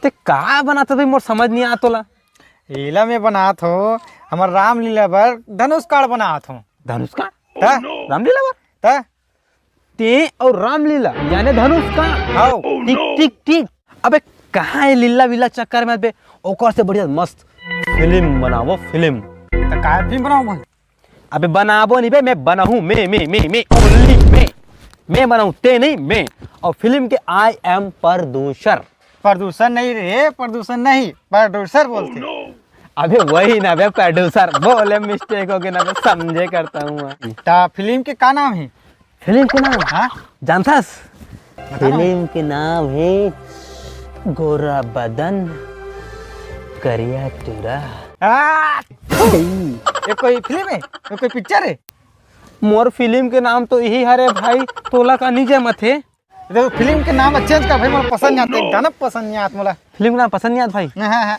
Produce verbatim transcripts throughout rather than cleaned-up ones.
ते का बनात भाई, मोर समझ नहीं आत तोला। एला मैं बनात हो, हमर रामलीला बर धनुष कांड बनात हो। धनुष कांड? त? रामलीला बर? त? ते और रामलीला यानी धनुष कांड। हाव। ठीक, ठीक, ठीक। अबे कहाँ है लीला वीला चक्कर में बे? ओकर से बढ़िया मस्त फिल्म बनाबो, फिल्म। त काय फिल्म बनाओ भाई? अबे बनाबो नहीं बे, मैं बनाहूँ, मैं, मैं, मैं, मैं, only मैं, मैं बनाहूँ, ते नहीं, मैं। और फिल्म के I am producer। प्रदूषण नहीं रे, प्रदूषण नहीं, प्रोड्यूसर बोलते। अबे वही ना बे, प्रोड्यूसर। बोले मिस्टेक हो गई ना बे, समझे करता हूँ मैं। ता फिल्म के का नाम है? फिल्म के नाम? हाँ? जानथस? बता ना। फिल्म के नाम है गोरा बदन करिया टूरा। आ! ये कोई फिल्म है? ये कोई पिक्चर है? मोर फिल्म के नाम तो यही हरे भाई, तोला का नहीं जमत है। देखो, फिल्म के नाम चेंज कर भाई, मोला पसंद नहीं आते, गाना पसंद नहीं आत मोला। फिल्म के नाम पसंद नहीं आत भाई? हाँ, हाँ, हाँ।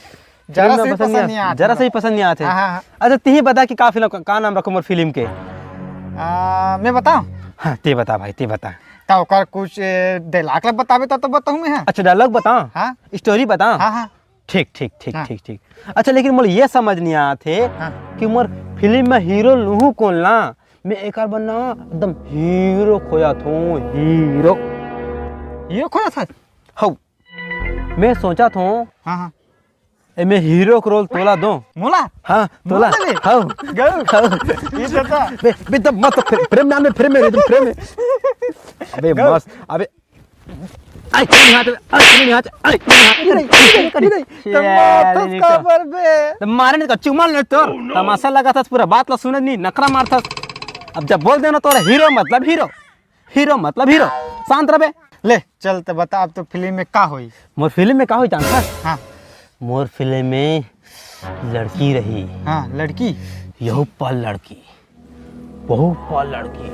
जरा फिल्म से नाम पसंद पसंद नहीं नहीं आत, आत जरा मोला। से ही पसंद नहीं आत है। हाँ, हाँ, हाँ। अच्छा, तिही बता कि का फिल्म का, का नाम रखो मोर फिल्म के? आ, मैं बताऊं? हाँ, ते बता भाई, ते बता। ता ओकर कुछ, ए, डायलॉग ला बताबे ता तो बताऊं मैं, हाँ। अच्छा, डायलॉग बता। हाँ। स्टोरी बता। हाँ, हाँ। ठीक, ठीक, ठीक, हाँ। ठीक, ठीक। अच्छा, लेकिन मोला ये समझ नहीं आत है हाँ। कि मोर फिल्म में हीरो लूहूं कोन ला? मैं एकर बर ना एकदम हीरो खोजत हूँ, हीरो। हीरो खोजत हस? हौ। मैं सोचत हूँ, हाँ, हाँ। ए, मैं हीरो के रोल तोला दो। मोला? हाँ, तोला। मोला ले? हौ। गौ। हौ। ये तो बे, बे, तब मत, फ्रे-, फ्रेम में आने, फ्रेम में, एकदम फ्रेम में। अबे गौ। मस्त, अबे। आई, नहीं हाथ, आई, नहीं हाथ, आई, नहीं हाथ। नहीं, नहीं, नहीं, नहीं। ये तमाशा नहीं काबर बे? तो मारे नहीं तो चुमा ले तोर। तमाशा लगा था, पूरा बात ला सुने नहीं, नखरा मारता। अब जब बोल देना तोरा हीरो मतलब हीरो, हीरो मतलब हीरो, शांत रह बे। ले, चल तो बता, अब तो फिल्म में का होई? मोर फिल्म में का होई जानता? हाँ। मोर फिल्म में लड़की रही। हाँ, लड़की। यहू पाल लड़की, वहू पाल लड़की,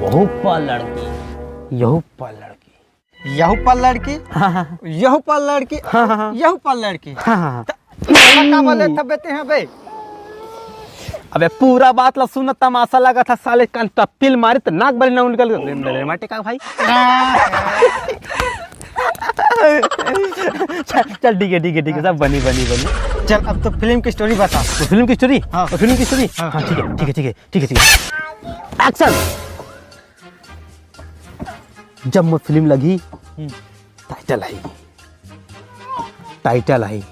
वहू पाल लड़की, यहू पाल लड़की। यहू पाल लड़की, हाँ, हाँ, हाँ। यहू पाल लड़की, हाँ, हाँ, हाँ। यहू पाल लड़की। हाँ, हाँ, हाँ। त-, का बोले थबे ते हैं बे? अबे पूरा बात ला सुन, तमाशा लगा था साले, कान टप्पिल मारे त नाक बले ना निकल गए। रे, रे, माटे का भाई? चल, चल, ठीक है, ठीक है, ठीक है, सब बनी, बनी, बनी। चल, अब तो फिल्म की स्टोरी बता। तो फिल्म की स्टोरी? हाँ। तो फिल्म की स्टोरी? हाँ। हाँ, ठीक है, ठीक है, ठीक है, ठीक है, ठीक है। एक्शन। जब मोर फिल्म लगी, हम्म। टाइटल आई, टाइटल आई,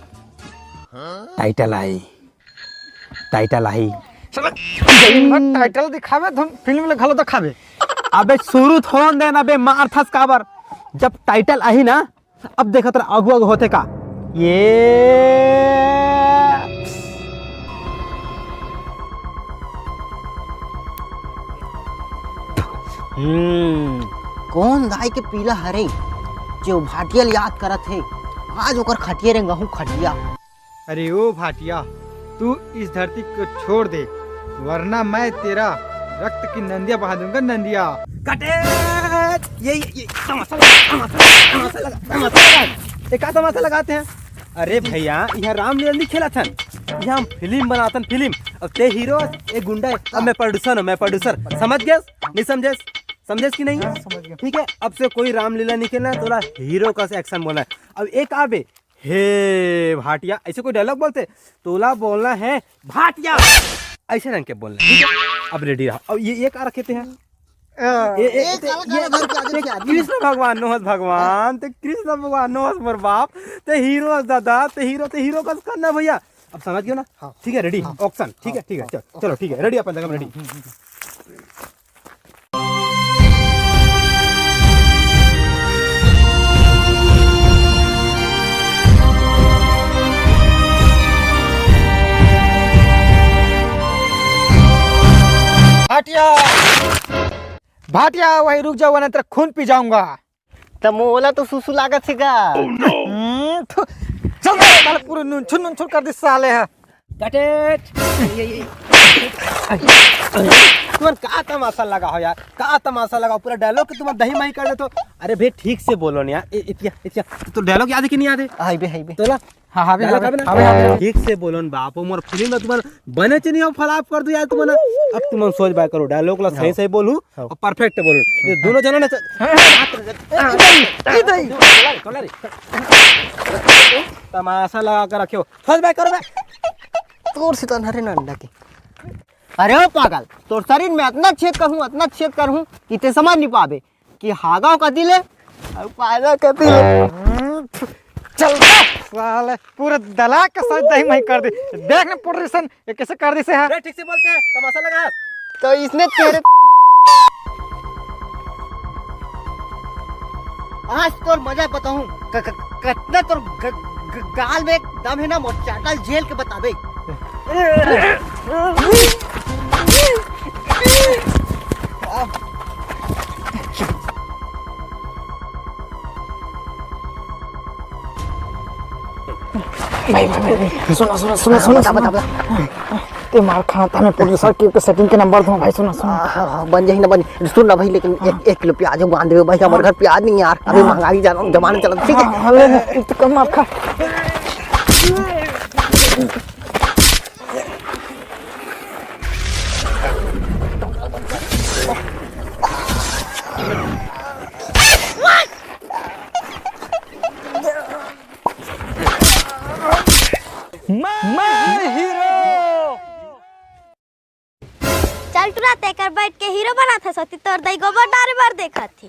टाइटल आई, टाइटल आई। साला, टाइटल दिखावे, तुम फिल्म ले घलो दिखावे। अबे शुरू थोड़न देना बे, मार थस काबर। जब टाइटल आही ना, अब देखत रह, आगू आगू होथे का। ये हम्म, कौन दाई के पीला हरे, जो भाटिया ल याद करत हे, आज ओकर खटिया रेंगहूं खटिया। अरे ओ भाटिया, तू इस धरती को छोड़ दे, वरना मैं तेरा रक्त की नंदिया बहा दूंगा, नंदिया। कटे! ये, ये, ये तमाशा लगा, तमाशा लगा, तमाशा लगा, तमाशा लगा। ये का तमाशा लगाते हैं? अरे भैया, यहाँ रामलीला नहीं खेला थन, यहाँ हम फिल्म बनातन, फिल्म। अब ते हीरो, एक गुंडा है, अब मैं प्रोड्यूसर हूँ, मैं प्रोड्यूसर। समझ गए? नहीं समझे? समझे कि नहीं? हाँ, समझ गया। ठीक है, अब से कोई रामलीला नहीं खेलना है, थोड़ा हीरो का एक्शन बोलना है। अब एक आबे, हे भाटिया, ऐसे कोई डायलॉग बोलते, तोला बोलना है भाटिया, ऐसे रंग के बोलना है, ठीक है? अब रेडी रहा। अब ये, ये का रखे थे हैं? अ, ए, ए, ए, ते, काला, काला ये, घर के आगे ते के आदमी। कृष्ण भगवान नोहस भगवान, ते कृष्ण भगवान नोहस मोर बाप, ते हीरो हस दादा, ते हीरो, ते हीरो का करना भैया। अब समझ गयो ना? हाँ। ठीक है, रेडी, हाँ। ऑक्शन, ठीक है, हाँ, ठीक है, हाँ, चल, हाँ। चलो, ठीक है, रेडी, अपन जगह में रेडी। हम्म, हम्म, हम्म। भाटिया, भाटिया, वहीं रुक जाओ, वरना तेरा खून पी जाऊंगा। त मोला तो सुसु लागत हे गा। हम्म, थु, चल बे, साले पूरा नुनछुर नुनछुर कर दिस साले ह। Cut it। तुमन का तमाशा लगा हो यार, का तमाशा लगा हो, पूरा डायलॉग के तुमन दही मही कर देथो। अरे भे, ठीक से बोलो ना यार। ए, इतिया, इतिया, तो डायलॉग याद है कि नहीं याद है? हाय बे, हाय बे। तोला हाँ, हाँ, भी, dialogue हाँ, भी, हाँ, भी, हाँ, भी। ठीक से बोलो न बाप, वो मोर फिल्म में तुमन बने च नहीं हो, flop कर दो यार तुमन। अब तुमन सोच बाय करो, dialogue ला सही हाँ। सही बोलू हाँ। और perfect बोलू। ये दोनों जना ना च-, तमाशा लगा कर रखे हो, सोच बाय करो बे। तोर से तो अनहरे ना अंडा के। अरे ओ पागल, तोर शरीर में अतना छेद करहूँ, अतना छेद करहूँ कि ते समझ नहीं पाबे। कि हागा कति ले अउ पायदा कति ले। चल बे, साले, पूरा दला के साथ दही मही कर दे। देख न पोटरी सन, ये कैसे कर दिसे हा? अरे ठीक से बोलते हैं, तमाशा लगा। तो इसने तेरे आज तोर मजा बताऊं, क-, क-, कतना तोर ग-, ग-, गाल में दम है ना, मोर चाटा झेल के बताबे। भाई, भाई, भाई, भाई, सुना, सुना, सुना, हाँ, सुना, बता, सुना। बता, बता। ते मार खाना था, मैं producer के, के setting के number दूँ भाई, सुना, सुना। हाँ, हाँ, हाँ, बन जाही ना, बन। सुन ना भाई, लेकिन एक, हाँ। एक किलो प्याज बांध दे भाई, हमारे हाँ। घर प्याज नहीं यार, अभी हाँ। महंगाई जा रहा हूँ, जमाना चला, ठीक है? हाँ, हाँ, ले, ले, तू कम मार खा। मैं, मैं हीरो। चल टुरा, तेकर बैठ के हीरो बनात हस, ओती तोर दई गोबर डारे बर देखत हे।